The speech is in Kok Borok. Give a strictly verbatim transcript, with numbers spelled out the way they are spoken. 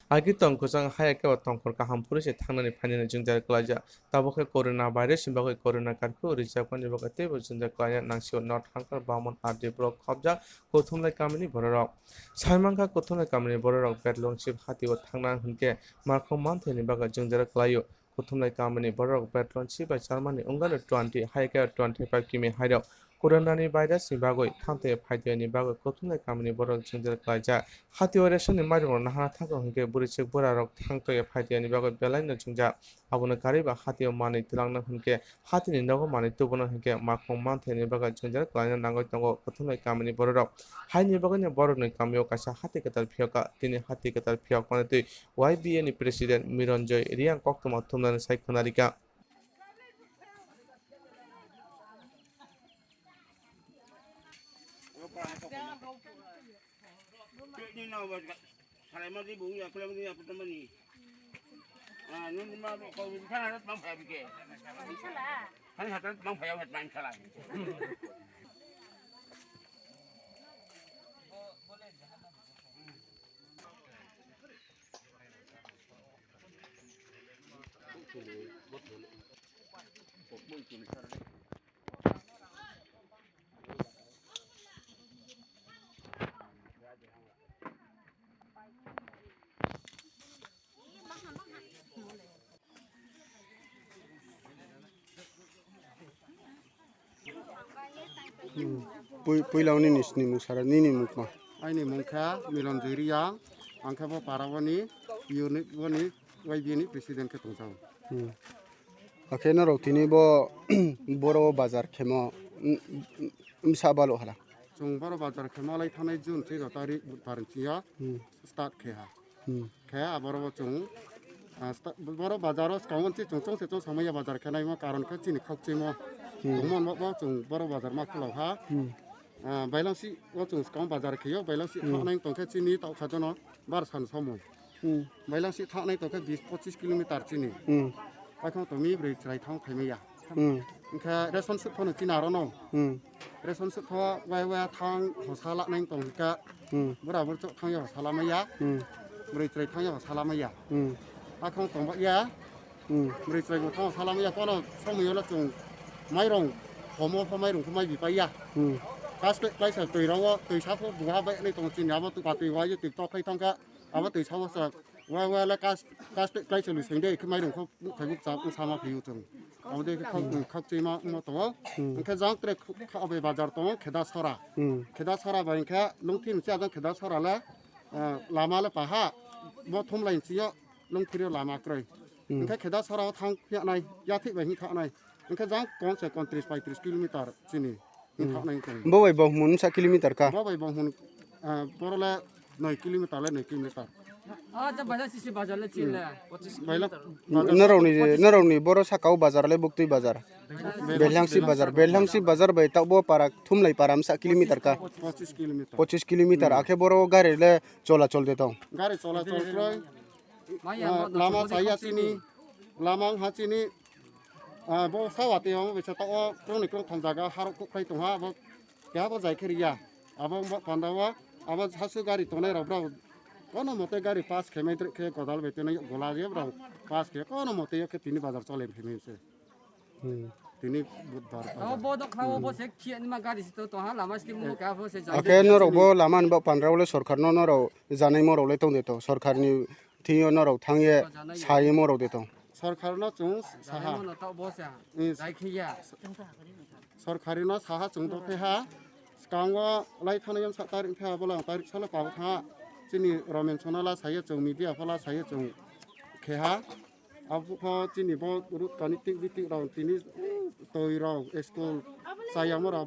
Agi tongkosong hai khe tongkhor kaham phuru se thangnani phainani jwngjal klaijak. Tabuk khe corona virus ni bagwi corona curfew rijakmani bagwi teibo jwngjal klaina nangsio. North Hangkar Bamon R D block khobjak Kuthumlai kamini bororok. Saimankha Kuthumlai kamini bororok Betlong sip hatio thangna hwnkhe markhong manthani bagwi jwngjal klaio. Kuthumlai kamini bororok Betlong sip bai Charmani wngkha twenty hai khe twenty five kimi hairok. Corona ni virus ni bagwi thamtwi phaitwini bagwi Kuthumlai kamini bororok jwngjal klaijak. Hatio ration ni mairungrok nahana thangkha hwnkhe bwrwi chwk bwrarok thangtwi phaitwini bagwi belaino jwngjal. Abono karwi ba hatio manwi twlangna hwnkhe hatini nogo manwi tubuno hwnkhe makhong manthani bagwi jwngjal klaina nangwi tongo Kuthumlai kamini bororok. Haini bagwino borokni kamio kaisa hati kwtal phiyokha, tini hati kwtal phiyokmani twi Y B A ni president Miranjoy Reang koktwma thumnani sai khwnarikha. Hmm. Pui-, puila nini sini mung sara, nini mung tma? Aini mung khe Miranjoy Reang, ang khe bo para boni unit boni Y B ni president khe tongjago. Hmm. Akhe norok tini bo boro bazar khemo, mm, mm, msa balo hala? Chwng boro bazar khemo lai thanai June teigo tarik budbar ni sio Hmm. start khe ha. Hmm. Khe aboro bo chwng, ah, sta-, boro bazar o swkango se chwng chwng se chwng samaya bazar khe naima karon khe chini khokchimo. Hmm. Tongmon bo, bo chwng boro bazar ma khulok ha. Hmm. Ah, Bailangsi o chwng swkango bazar khe yo, Bailangsi Hmm. thang nai tong khe chini tau kha jono bar san somoi. Hmm. Bailangsi thang nai tong khe bis pochis kilometer chini. Hmm. Paithang tong mi bwrwi chwrai thang phaimaya. Hmm. Hwnkhe ration suk phano chini aro no. Hmm. Ration suk pho wai wai thang hosa la nai tong kha. Hmm. Bura bur chok thang ya hosa la maya. Hmm. Bwrwi chwrai thang ya hosa la maya. Hmm. Paithang tong ba ya. Hmm. Bwrwi chwrai bo thang hosa la maya kono somoi yo la chwng mairong homo pho mairong khe mai bi pai ya. Hmm. Kas kle klai sa twi ro wo twi sa pho buha bai nai tong chini abo tu ka twi wai twi tok khai thang kha. Abo twi sabo sa, wa, wa, le kas, kas twi klai chwlwi seng de, khe mairung kho, nukhai buk cha, buk sama phiyu chwng. Abo de khe khok, khok chima wngma tongo. Hmm. Hwnkhe jang tre kha, kha, obe bazar tongo, Kheda Sora. Hmm. Kheda Sora bai hwnkhe lungthi msi ajang Kheda Sora le, eh, lama le paha, bo thum lai msiyo, lungthiri lama kwrwi. Hmm. Hwnkhe Kheda Sora o thang phiya nai, yathik bai hing kha nai. Hwnkhe jang kong se kontris paitris kilometer chini. Hmm. Wngkha nai tong. Bo bai bo hwn sa kilometer ka? Bo bai bo hwn, ah, boro le noi kilometer le noi kilometer. Ah, ja bazar sisi bazar le chile. Hmm. Baila bazar norokni, norokni boro sakao bazar le buktui bazar. Belhangsi bazar, Belhangsi bazar bai ta bo para thumlai para msa kilometer ka? Pochis kilometer. Pochis kilometer, hmm. Akhe boro gari le chola chol de tong. Gari chola chol kroi. Ah, lama chaya chini, lama wngha chini, ah, bo sawa tei omo bisa ta o krongni krongtham jaga harok kuk khlai tongha, abo keha bo jai khe riya. Abo wngba panda o, abo hasu gari tongnai rok brao kono mote gari pass khe mai khe godal bai tei gola je brao pass khe kono mote yo khe tini bazar chole phai mai se. Hmm. Tini budbar. Abo bodok kha o bo se khia ni ma gari sito to ha lama siti mo ka bo se jai. Akhe norok bo lama ni ba pandra wale sorkar no norok janai morok le tong de to. Sorkar ni thing yo norok thang ye sai ye morok de to. Sorkar no chwng saha. Jai mo no to bo se ha. Jai khiya. Sorkar no saha chwng to khe ha. Skango lai thana yam sa tarik khe abo lang tarik salo pabo kha. Chini Romen Sonala sai ye chwng media phala sai ye chwng khe ha. Abo kho chini bo ruk kani tik bitik rok tini twi rok school chayamo rok.